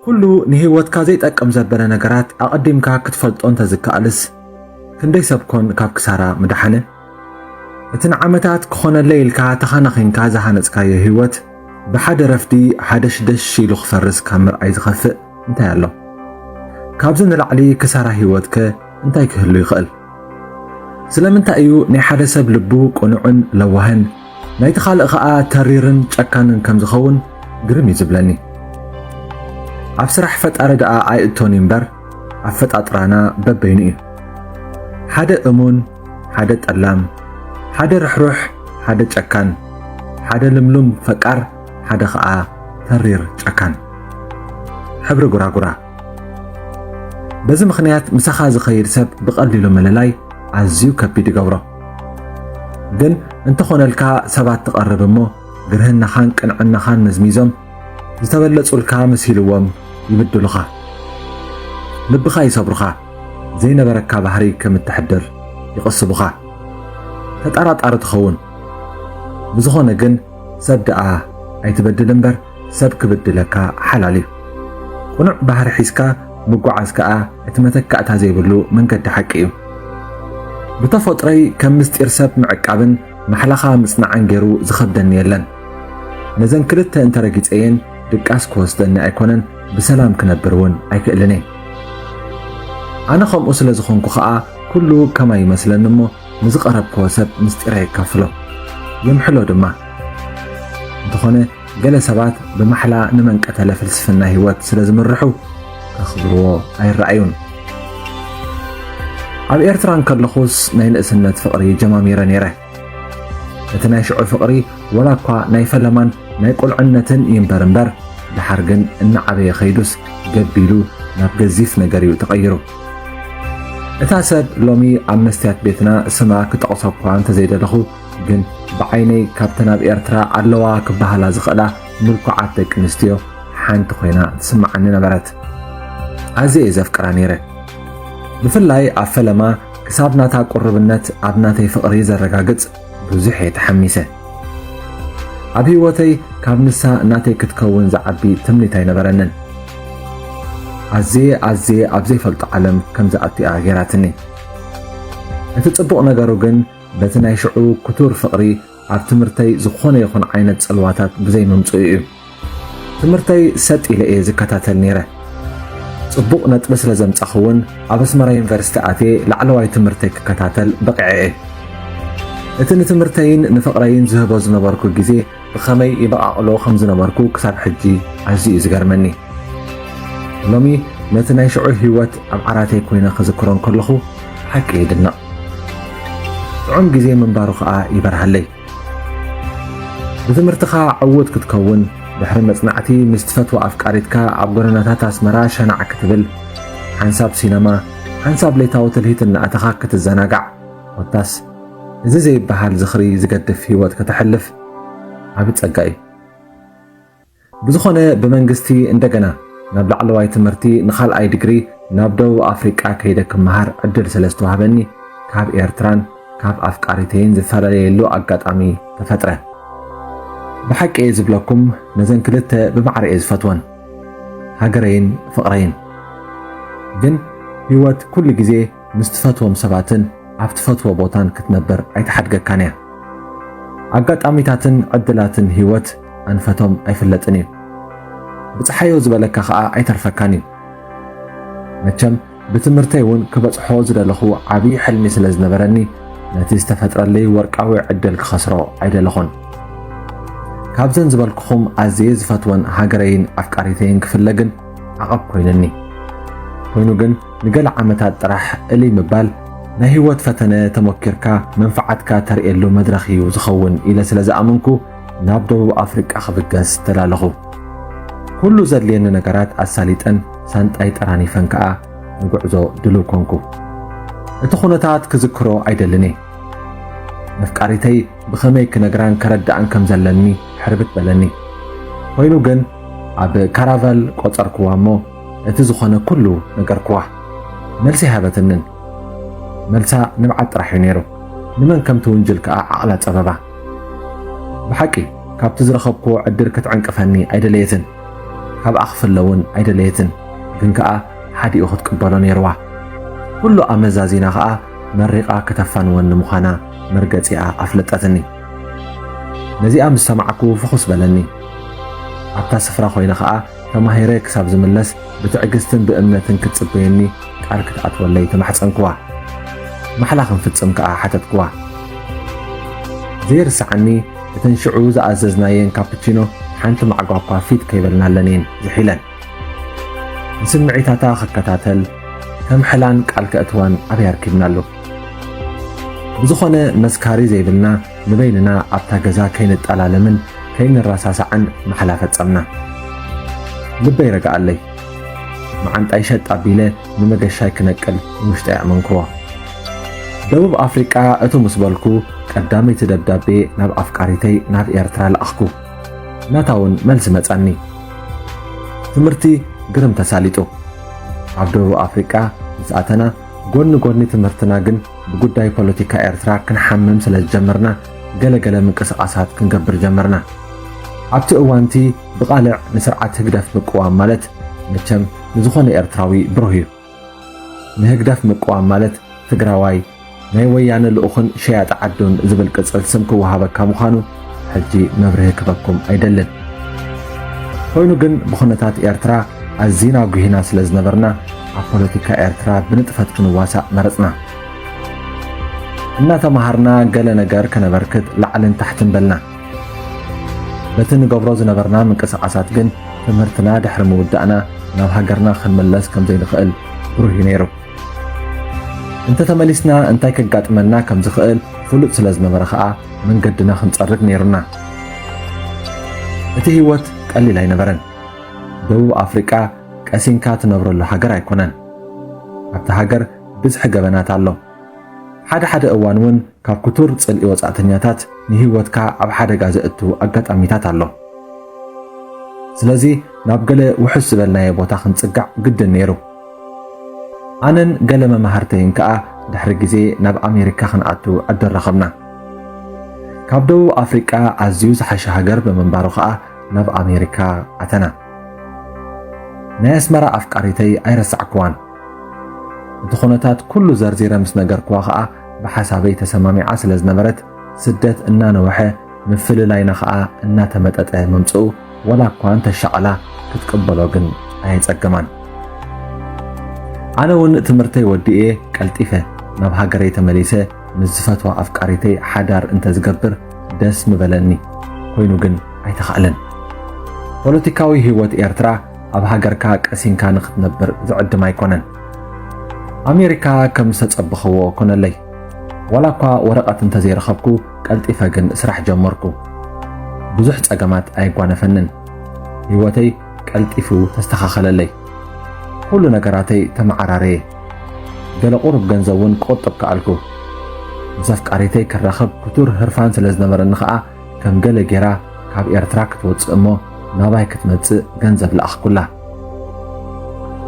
ኩሉ ንህይወትካ ዘይጠቅም ዘበለ ነገራት ኣቐዲምካ ክትፈልጦ እንተዝከኣልስ፣ ክንደይ ሰብ ኮን ካብ ክሳራ ምደሓነ? እቲ ንዓመታት ክኾነለይ ኢልካ ተኻናኺንካ ዝሃነጽካዮ ህይወት፣ ብሓደ ረፍዲ ሃደሽደሽ ኢሉ ክፈርስ ካብ ምርኣይ ዝኸፍእ እንታይ ኣሎ? ካብዚ ንላዕሊ ክሳራ ህይወትከ እንታይ ክህሉ ይኽእል? ስለምንታይ እዩ ናይ ሓደ ሰብ ልቡ ቅኑዕን ለዋህን፣ ናይቲ ካልእ ኸኣ ተሪርን ጨካንን ከም ዝኸውን ግርም እዩ ዝብለኒ። ኣብ ስራሕ ፈጣሪ ደኣ ኣይእቶን እዩ እምበር፣ ኣፈጣጥራና በበይኑ እዩ። ሓደ እሙን፣ ሓደ ጠላም፣ ሓደ ርሕሩሕ፣ ሓደ ጨካን፣ ሓደ ልምሉም ፈቃር፣ ሓደ ኸኣ ተሪር ጨካን። ሕብሪ ጉራጉራ። በዚ ምኽንያት ምሳኻ ዝኸይድ ሰብ ብቐሊሉ ምልላይ ኣዝዩ ከቢድ ይገብሮ። ግን እንተኾነልካ ሰባት ትቐርብ እሞ ግርህናኻን ቅንዕናኻን መዝሚዞም ዝተበለጹልካ መሲልዎም ይብድሉኻ። ልብኻ ይሰብሩኻ። ዘይነበረካ ባህሪ ከም እተሕድር ይቕስቡኻ። ተጠራጣሪ ትኸውን። ብዝኾነ ግን ሰብ ደኣ ኣይትበድል እምበር ሰብ ክብድለካ ሓላል እዩ። ቅኑዕ ባህሪ ሒዝካ ምጉዓዝ ከኣ እቲ መተካእታ ዘይብሉ መንገዲ ሓቂ እዩ። ብተፈጥሮይ ከም ምስጢር ሰብ ምዕቃብን ማሕላኻ ምጽናዕን ገይሩ ዝኸብደኒ የለን። ነዘን ክልተ እንተረጊጸየን ድቃስ ክወስደኒ ኣይኮነን፣ ብሰላም ክነብር እውን ኣይክእልን እየ። ኣነ ከምኡ ስለ ዝኾንኩ ኸኣ ኩሉ ከማይ ይመስለኒ እሞ ንዝቐረብክዎ ሰብ ምስጢረይ የካፍሎ፣ የምሕሎ ድማ። እንተኾነ ገለ ሰባት ብማሕላ ንመን ቀተለ ፍልስፍና ህይወት ስለ ዝምርሑ ከኽብርዎ ኣይረኣዩን። ኣብ ኤርትራ እንከለኹስ ናይ ንእስነት ፍቕሪ ጀማሚረ ነይረ። እቲ ናይ ሽዑ ፍቕሪ ወላ እኳ ናይ ፈለማን ናይ ቁልዕነትን ይንበር እምበር፣ ደሓር ግን እናዓበየ ኸይዱስ ገቢሉ ናብ ገዚፍ ነገር እዩ ተቐይሩ። እታ ሰብ ሎሚ ኣብ መስትያት ቤትና ስማ ክጠቕሶ እኳ እንተዘይደለኹ፣ ግን ብዓይነይ ካብተን ኣብ ኤርትራ ኣለዋ ክበሃላ ዝኽእላ ምልኩዓት ደቂ ኣንስትዮ ሓንቲ ኮይና ትስምዓኒ ነበረት። ኣዝየ እየ ዘፍቅራ ነይረ። ብፍላይ ኣብ ፈለማ ክሳብ ናታ ቁርብነት ኣብ ናተይ ፍቕሪ ዘረጋግጽ ብዙሕ እየ ተሓሚሰ። ኣብ ህይወተይ ካብ ንሳ ናተይ ክትከውን ዝዓቢ ትምኒት ኣይነበረንን። ኣዝየ ኣዝየ ኣብ ዘይፈልጦ ዓለም ከም ዝኣቱ እያ ገይራትኒ። እቲ ጽቡቕ ነገሩ ግን በቲ ናይ ሽዑ ክቱር ፍቕሪ ኣብ ትምህርተይ ዝኾነ ይኹን ዓይነት ጽልዋታት ብዘይምምጽኡ እዩ። ትምህርተይ ሰጥ ኢለ እየ ዝከታተል ነይረ። ጽቡቕ ነጥቢ ስለ ዘምጻኹ እውን ኣብ ኣስመራ ዩኒቨርሲቲ ኣትየ ላዕለዋይ ትምህርተይ ክከታተል በቒዐ እየ። እቲ ንትምህርተይን ንፍቕረይን ዝህቦ ዝነበርኩ ግዜ ብኸመይ ይበቓቕሎ ከም ዝነበርኩ ክሳብ ሕጂ ኣዝዩ እዩ ዝገርመኒ። ሎሚ ነቲ ናይ ሽዑ ህይወት ኣብ ዓራተይ ኮይነ ክዝክሮ እንከለኹ ሓቂ ይድነቕ። ጥዑም ግዜ ምንባሩ ኸኣ ይበርሃለይ። ብትምህርትኻ ዕዉት ክትከውን፣ ድሕሪ መጽናዕቲ ምስ ትፈትዋ ኣፍቃሪትካ ኣብ ጎደናታት ኣስመራ ሸናዕ ክትብል፣ ሓንሳብ ሲነማ፣ ሓንሳብ ለይታዊ ትልሂት እናኣተኻ ክትዘናጋዕ፣ ኮታስ እዚ ዘይበሃል ዝኽሪ ዝገድፍ ህይወት ከተሕልፍ ዓቢ ጸጋ እዩ። ብዝኾነ ብመንግስቲ እንደገና ናብ ላዕለዋይ ትምህርቲ ንኻልኣይ ዲግሪ ናብ ደቡብ ኣፍሪቃ ከይደ ክመሃር ዕድል ስለ ዝተዋህበኒ ካብ ኤርትራን ካብ ኣፍቃሪተይን ዝፈላለየሉ ኣጋጣሚ ተፈጥረ። ብሓቂ እየ ዝብለኩም ነዘን ክልተ ብማዕረ እየ ዝፈትወን፣ ሃገረይን ፍቕረይን። ግን ህይወት ኩሉ ግዜ ምስ ትፈትዎም ሰባትን ኣብ ትፈትዎ ቦታን ክትነብር ኣይትሓድገካን እያ። ኣጋጣሚታትን ዕድላትን ህይወት ኣንፈቶም ኣይፍለጥን እዩ። ብጽሓዮ ዝበለካ ኸኣ ኣይተርፈካን እዩ። መቸም ብትምህርተይ እውን ክበጽሖ ዝደለኹ ዓብዪ ሕልሚ ስለ ዝነበረኒ ነቲ ዝተፈጥረለይ ወርቃዊ ዕድል ክኸስሮ ኣይደለኹን። ካብዘን ዝበልኩኹም ኣዝየ ዝፈትወን ሃገረይን ኣፍቃሪተይን ክፍለ ግን ዓቐብ ኮይኑኒ። ኮይኑ ግን ንገለ ዓመታት ጥራሕ እልይ ምባል ናይ ህይወት ፈተነ ተሞኪርካ መንፍዓትካ ተርእየሉ መድረኽ እዩ ዝኸውን ኢለ ስለ ዝኣመንኩ ናብ ደቡብ ኣፍሪቃ ክብገስ ተላለኹ። ኩሉ ዘድልየኒ ነገራት ኣሳሊጠን ሳንጣይ ጠራኒፈን ከኣ ንጉዕዞ ድሉው ኮንኩ። እቲ ኩነታት ክዝክሮ ኣይደልን እየ። ነፍቃሪተይ ብኸመይ ክነግራን ከረድኣን ከም ዘለኒ ሕርብት በለኒ። ኮይኑ ግን ኣብ ካራቫል ቆጸርክዋ እሞ እቲ ዝኾነ ኩሉ ነገርክዋ። መልሲ ኣይሃበትንን። መልሳ ንብዓት ጥራሕ እዩ ነይሩ። ንመን ከም ትውንጅል ከኣ ዓቕላ ጸበባ። ብሓቂ ካብቲ ዝረኸብክዎ ዕድል ክትዕንቅፈኒ ኣይደለየትን። ካብኣ ክፍለ እውን ኣይደለየትን። ግን ከኣ ሓዲኡ ክትቅበሎ ነይርዋ። ኩሉ ኣመዛዚና ከኣ መሪቓ ከተፋንወኒ ምዃና መርገጺኣ ኣፍለጠትኒ። ነዚኣ ምስ ሰማዕኩ ፍኹስ በለኒ። ኣብታ ስፍራ ኮይነ ከኣ ተማሂረ ክሳብ ዝምለስ ብትዕግስትን ብእምነትን ክትጽበየኒ ቃል ክትኣትወለይ ተማሕጸንክዋ። ማሕላ ክንፍጽም ከኣ ሓተትክዋ። ዘይርስዓኒ፣ እተን ሽዑ ዝኣዘዝናየን ካፕቺኖ ሓንቲ ማዕጓ እኳ ፊት ከይበልናለን እየን ዝሒለን። ንስምዒታታ ክከታተል፣ ከምሕላን ቃል ከእትዋን ኣበይ ኣርኪብናሉ? ብዝኾነ መስካሪ ዘይብልና ንበይንና ኣብታ ገዛ ከይንጠላለምን ከይንረሳሳዕን ማሕላ ፈጸምና። ልበይ ረግኣለይ። መዓንጣይ ሸጥ ኣቢለ ንመገሻይ ክነቅል ንውሽጠይ ኣመንክዎ። ደቡብ ኣፍሪቃ እቱ ምስ በልኩ ቀዳመይቲ ደብዳቤ ናብ ኣፍቃሪተይ ናብ ኤርትራ ለኣኽኩ። ናታ እውን መልሲ መጻኒ። ትምህርቲ ግርም ተሳሊጡ። ኣብ ደቡብ ኣፍሪቃ ምስ ኣተና ጎኒ ጎኒ ትምህርትና ግን ብጉዳይ ፖለቲካ ኤርትራ ክንሓምም ስለ ዝጀመርና ገለ ገለ ምንቅስቓሳት ክንገብር ጀመርና። ኣብቲ እዋንቲ ብቓልዕ ንስርዓት ህግደፍ ምቅዋም ማለት መቸም ንዝኾነ ኤርትራዊ ብሩህ እዩ። ንህግደፍ ምቅዋም ማለት ትግራዋይ ናይ ወያነ ልኡኽን ሸያጢ ዓዱን ዝብል ቅጽል ስም ክወሃበካ ምዃኑ ሕጂ መብርሂ ክበኩም ኣይደልን። ኮይኑ ግን ብኹነታት ኤርትራ ኣዚና ጉሂና ስለ ዝነበርና ኣብ ፖለቲካ ኤርትራ ብንጥፈት ክንዋሳእ መረጽና። እናተማሃርና ገለ ነገር ከነበርክት ላዕልን ታሕትን በልና። በቲ ንገብሮ ዝነበርና ምንቅስቓሳት ግን ትምህርትና ድሕሪ ምውዳእና ናብ ሃገርና ክንምለስ ከም ዘይንኽእል ብሩህ እዩ ነይሩ። እንተተመሊስና እንታይ ከጋጥመና ከም ዝኽእል ፍሉጥ ስለ ዝነበረ ኸኣ መንገድና ክንጸርግ ነይሩና። እቲ ህይወት ቀሊል ኣይነበረን። ደቡብ ኣፍሪቃ ቀሲንካ ትነብረሉ ሃገር ኣይኮነን። ኣብቲ ሃገር ብዝሒ ገበናት ኣሎ። ሓደ ሓደ እዋን እውን ካብ ክቱር ጽልኢ ወጻእተኛታት ንህይወትካ ኣብ ሓደጋ ዘእቱ ኣጋጣሚታት ኣሎ። ስለዚ ናብ ገለ ውሑስ ዝበልናዮ ቦታ ክንጽጋዕ ግድን ነይሩ። ኣነን ገለ መማህርተይን ከኣ ድሕሪ ግዜ ናብ ኣሜሪካ ክንኣቱ ዕድል ረኸብና። ካብ ደቡብ ኣፍሪቃ ኣዝዩ ዝሓሸ ሃገር ብምንባሩ ከኣ ናብ ኣሜሪካ ኣተና። ናይ ኣስመራ ኣፍቃሪተይ ኣይረሳዕክዋን። እቲ ኩነታት ኩሉ ዘርዚረ ምስ ነገርክዋ ከኣ ብሓሳበይ ተሰማሚዓ ስለ ዝነበረት ስደት እናነወሐ ምፍልላይና ከኣ እናተመጠጠ ምምጽኡ ወላ እኳ እንተሻቐላ ክትቅበሎ ግን ኣየጸገማን። ኣነ እውን ትምህርተይ ወዲኤ ቀልጢፈ ናብ ሃገረይ ተመሊሰ ምስ ዝፈትዋ ኣፍቃሪተይ ሓዳር እንተዝገብር ደስ ምበለኒ። ኮይኑ ግን ኣይተኻእለን። ፖለቲካዊ ህይወት ኤርትራ ኣብ ሃገርካ ቀሲንካ ንኽትነብር ዝዕድም ኣይኮነን። ኣሜሪካ ከም ዝተጸበኽዎ ኮነለይ። ዋላ እኳ ወረቐት እንተዘይረኸብኩ ቀልጢፈ ግን ስራሕ ጀመርኩ። ብዙሕ ጸገማት ኣየጓነፈንን። ህይወተይ ቀልጢፉ ተስተኻኸለለይ። ኩሉ ነገራተይ ተመዓራረየ። ገለ ቁሩብ ገንዘብ እውን ክቑጥብ ከኣልኩ። ምስ ኣፍቃሪተይ ክራኸብ ክቱር ህርፋን ስለ ዝነበረኒ ኸኣ ከም ገለ ጌራ ካብ ኤርትራ ክትወጽእ እሞ ናባይ ክትመጽእ ገንዘብ ለኣኽኩላ።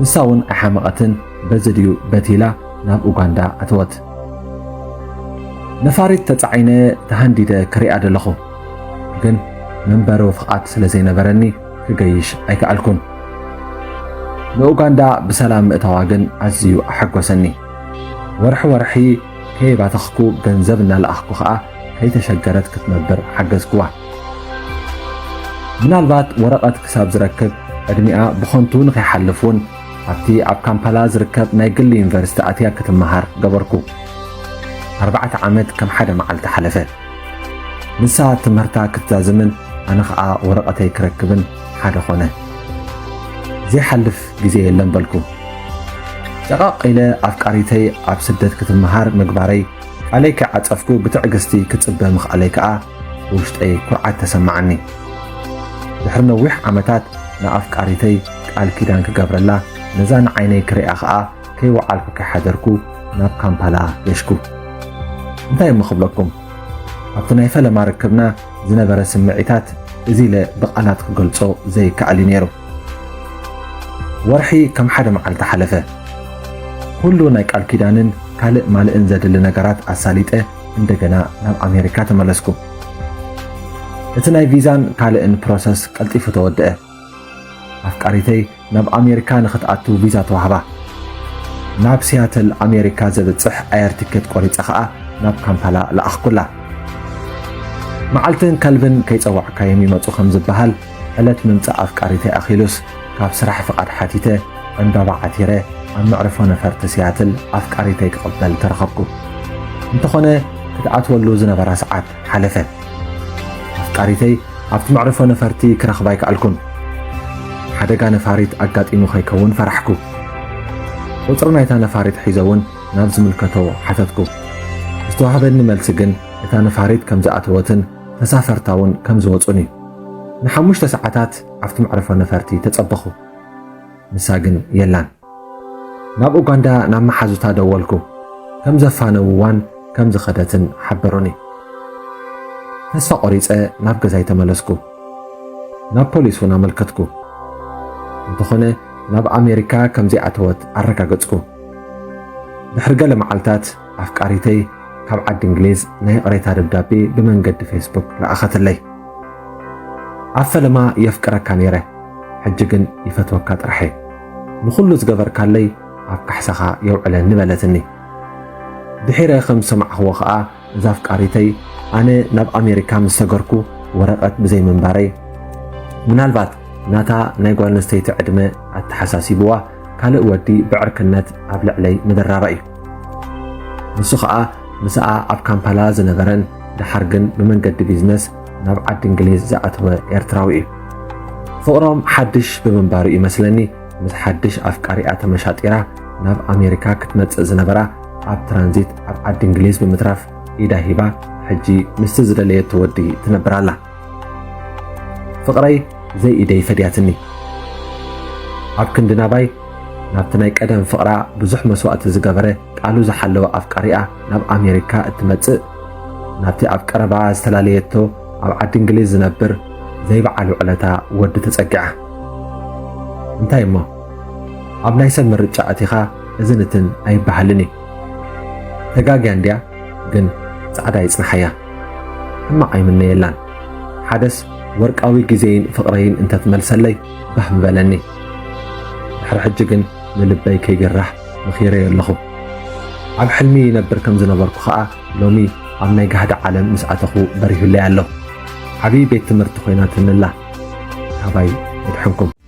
ንሳ እውን ኣይሓመቐትን፣ በዚ ድዩ በቲ ኢላ ናብ ኡጋንዳ ኣተወት። ነፋሪት ተጻዒነ ተሃንዲደ ክሪኣ ደለኹ። ግን መንበሪ ፍቓድ ስለ ዘይነበረኒ ክገይሽ ኣይከኣልኩን። ንኡጋንዳ ብሰላም ምእታዋ ግን ኣዝዩ ኣሐጎሰኒ። ወርሒ ወርሒ ከይባተኽኩ ገንዘብ እናለኣኽኩ ኸኣ ከይተሸገረት ክትነብር ሓገዝክዋ። ምናልባት ወረቐት ክሳብ ዝረክብ ዕድሚኣ ብኸንቱ ንኸይሓልፍ እውን ኣብቲ ኣብ ካምፓላ ዝርከብ ናይ ግሊ ዩኒቨርሲቲ ኣትያ ክትመሃር ገበርኩ። ኣርባዕተ ዓመት ከም ሓደ መዓልቲ ሓለፈ። ንሳ ትምህርታ ክትዛዝምን ኣነ ኸኣ ወረቐተይ ክረክብን ሓደ ኾነ። ዘይሓልፍ ግዜ የለን በልኩ። ጨቓቕ ኢለ ኣፍቃሪተይ ኣብ ስደት ክትመሃር ምግባረይ ቃለይ ከይዓጸፍኩ ብትዕግስቲ ክጽበ ምኽኣለይ ከኣ ብውሽጠይ ኩርዓት ተሰማዓኒ። ድሕሪ ነዊሕ ዓመታት ንኣፍቃሪተይ ቃል ኪዳን ክገብረላ ነዛ ንዓይነይ ክሪኣ ከኣ ከይወዓልኩ ከይሓደርኩ ናብ ካምፓላ ገሽኩ። እንታይ እሞ ክብለኩም፣ ኣብቲ ናይ ፈለማ ርክብና ዝነበረ ስምዒታት እዚ ኢለ ብቓላት ክገልጾ ዘይከኣል እዩ ነይሩ። ወርሒ ከም ሓደ መዓልቲ ሓለፈ። ኩሉ ናይ ቃል ኪዳንን ካልእ ማልእን ዘድሊ ነገራት ኣሳሊጠ እንደገና ናብ ኣሜሪካ ተመለስኩ። እቲ ናይ ቪዛን ካልእን ፕሮሰስ ቀልጢፉ ተወደአ። ኣፍቃሪተይ ናብ ኣሜሪካ ንኽትኣቱ ቪዛ ተዋህባ። ናብ ሲያትል ኣሜሪካ ዘብጽሕ ኣየር ቲኬት ቆሪጸ ኸኣ ናብ ካምፓላ ለኣኽኩላ። መዓልትን ከልብን ከይጸዋዕካዮም ይመጹ ከም ዝበሃል፣ ዕለት ምምጻእ ኣፍቃሪተይ ኣኺሉስ ካብ ስራሕ ፍቓድ ሓቲተ ዕምባባ ዓቲረ ኣብ መዕርፎ ነፈርቲ ሲያትል ኣፍቃሪተይ ክቕበል ተረኸብኩ። እንተኾነ ክትኣትወሉ ዝነበራ ሰዓት ሓለፈ። ኣፍቃሪተይ ኣብቲ መዕርፎ ነፈርቲ ክረኽባ ኣይከኣልኩን። ሓደጋ ነፋሪት ኣጋጢሙ ከይከውን ፈራሕኩ። ቁጽሪ ናይታ ነፋሪት ሒዘ እውን ናብ ዝምልከቶ ሓተትኩ። ዝተዋህበኒ መልሲ ግን እታ ነፋሪት ከም ዝኣተወትን ተሳፈርታ እውን ከም ዝወጹን እዩ። ንሓሙሽተ ሰዓታት ኣብቲ መዕርፎ ነፈርቲ ተጸበኹ። ንሳ ግን የላን። ናብ ኡጋንዳ ናብ መሓዙታ ደወልኩ። ከም ዘፋነውዋን ከም ዝኸደትን ሓበሩኒ። ተስፋ ቆሪጸ ናብ ገዛይ ተመለስኩ። ናብ ፖሊስ እውን ኣመልከትኩ። እንተኾነ ናብ ኣሜሪካ ከም ዘይኣተወት ኣረጋገጽኩ። ድሕሪ ገለ መዓልታት ኣፍቃሪተይ ካብ ዓዲ እንግሊዝ ናይ ይቕሬታ ደብዳቤ ብመንገዲ ፌስቡክ ለኣኸትለይ። ኣብ ፈለማ የፍቅረካ ነይረ፣ ሕጂ ግን ይፈትወካ ጥራሕ እየ። ንኹሉ ዝገበርካለይ ኣብ ካሕሳኻ የውዕለኒ በለትኒ። ድሒረ ከም ዝሰማዕኽዎ ኸኣ እዛ ኣፍቃሪተይ ኣነ ናብ ኣሜሪካ ምስ ሰገርኩ ወረቐት ብዘይምንባረይ፣ ምናልባት ናታ ናይ ጓል ኣንስተይቲ ዕድመ ኣተሓሳሲብዋ ካልእ ወዲ ብዕርክነት ኣብ ልዕለይ ምድራባ እዩ። ንሱ ኸኣ ምስኣ ኣብ ካምፓላ ዝነበረን ደሓር ግን ብመንገዲ ቢዝነስ ናብ ዓዲ እንግሊዝ ዝኣተወ ኤርትራዊ እዩ። ፍቕሮም ሓድሽ ብምንባሩ ይመስለኒ ምስ ሓድሽ ኣፍቃሪኣ ተመሻጢራ ናብ ኣሜሪካ ክትመጽእ ዝነበራ ኣብ ትራንዚት ኣብ ዓዲ እንግሊዝ ብምትራፍ ኢዳ ሂባ ሕጂ ምስቲ ዝደለየቶ ወዲ ትነብር ኣላ። ፍቕረይ ዘይኢደይ ፈድያትኒ። ኣብ ክንዲ ናባይ ናብቲ ናይ ቀደም ፍቕራ ብዙሕ መስዋእቲ ዝገበረ ቃሉ ዝሓለወ ኣፍቃሪኣ ናብ ኣሜሪካ እትመጽእ፣ ናብቲ ኣብ ቀረባ ዝተፈላለየቶ ኣብ ዓዲ እንግሊዝ ዝነብር ዘይበዓል ውዕለታ ወዲ ተጸጊዓ። እንታይ እሞ ኣብ ናይ ሰብ ምርጫ ኣቲኻ እዝን እትን ኣይበሃልን እዩ። ተጋግያ እንድያ ግን ጻዕዳ ይጽንሓያ። ሕማቕ ኣይምነየላን። ሓደስ ወርቃዊ ግዜይን ፍቕረይን እንተትመልሰለይ ባህ ምበለኒ። ድሕሪ ሕጂ ግን ንልበይ ከይገራሕ ምኺረዮ ኣለኹ። ኣብ ሕልሚ ይነብር ከም ዝነበርኩ ኸኣ ሎሚ ኣብ ናይ ጋህዲ ዓለም ምስ ኣተኹ በሪሁለይ ኣሎ። ዓብዪ ቤት ትምህርቲ ኮይናትንላ። ካባይ የድሕንኩም።